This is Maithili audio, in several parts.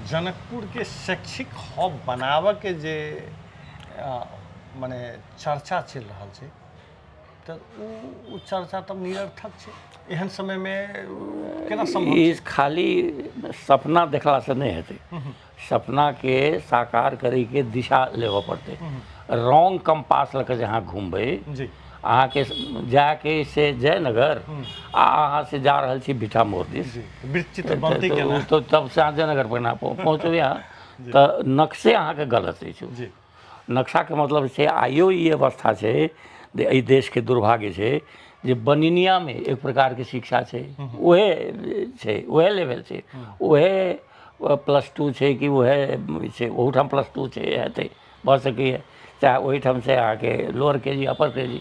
जनकपुरके शैक्षिक हब बनाबऽके जे मने चर्चा चलि रहल छै, तऽ ओ चर्चा तब निरर्थक छै। एहन समयमे केना सम्भव? ई खाली सपना देखलासँ नहि हेतै, सपनाके साकार करैके दिशा लेबऽ पड़तै। रॉन्ग कम्पास लऽ कऽ जे अहाँ घुमबै अहाँके जायके से जयनगर आ अहाँ से जा रहल छी भिठा मोड़ दिस, तऽ तब से अहाँ जयनगर पर पहुँचबै अहाँ, तऽ नक्शे अहाँके गलत अछि। नक्शाके मतलब छै आइयो ई अवस्था छै जे एहि देशके दुर्भाग्य छै जे बनिनियामे एक प्रकारके शिक्षा छै, उएह छै, उएह लेवल छै, उएह प्लस टू छै कि उएह छै, ओहूठाम प्लस टू छै हेतै भऽ सकैए, चाहे ओहिठाम छै अहाँके लोअर के जी अपर के जी।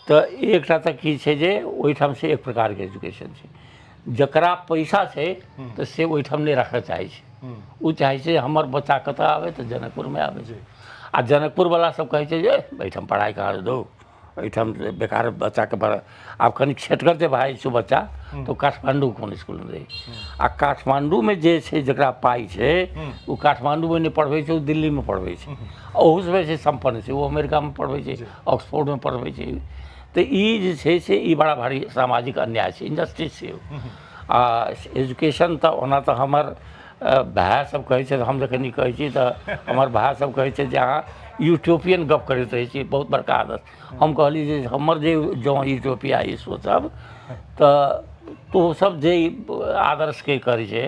तऽ एकटा तऽ की छै जे ओहिठाम से एक प्रकारके एजुकेशन छै, जकरा पैसा छै तऽ से ओहिठाम नहि राखऽ चाहै छै, ओ चाहै छै हमर बच्चा कतऽ आबै तऽ जनकपुरमे आबै। आ जनकपुरवला सब कहै छै जे एहिठाम पढ़ाइ कहाँ दौ, एहिठाम बेकार बच्चाके पढ़ा। आब कनि छेटगर जे भए जाइ छै बच्चा तऽ ओ काठमाण्डू कोन इसकुलमे दै, आ काठमाण्डूमे जे छै जकरा पाइ छै ओ काठमाण्डूमे नहि पढ़बै छै, ओ दिल्लीमे पढ़बै छै, ओहूसँ बेसी सम्पन्न छै ओ अमेरिकामे पढ़बै छै, ऑक्सफोर्डमे पढ़बै छै। तऽ ई जे छै से ई बड़ा भारी सामाजिक अन्याय छै, इनजस्टिस छै। आ एजुकेशन तऽ ओना तऽ हमर भाय सब कहै छै, हम जखन ई कहै छी तऽ हमर भाय सब कहै छै जे अहाँ यूटोपियन गप करैत रहै छी, बहुत बड़का आदत। हम कहली जे हमर जे जँ यूटोपिया ई सोचब तऽ तो सब जे आदर्शके करै छै,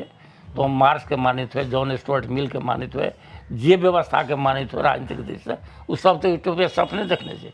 तो मार्क्सके मानैत हुए, जॉन स्टुअर्ट मिलके मानैत हुए, जे व्यवस्थाके मानैत हुए राजनीतिक दृष्टिसँ, ओ सब तऽ यूटोपिया सपने देखने छै।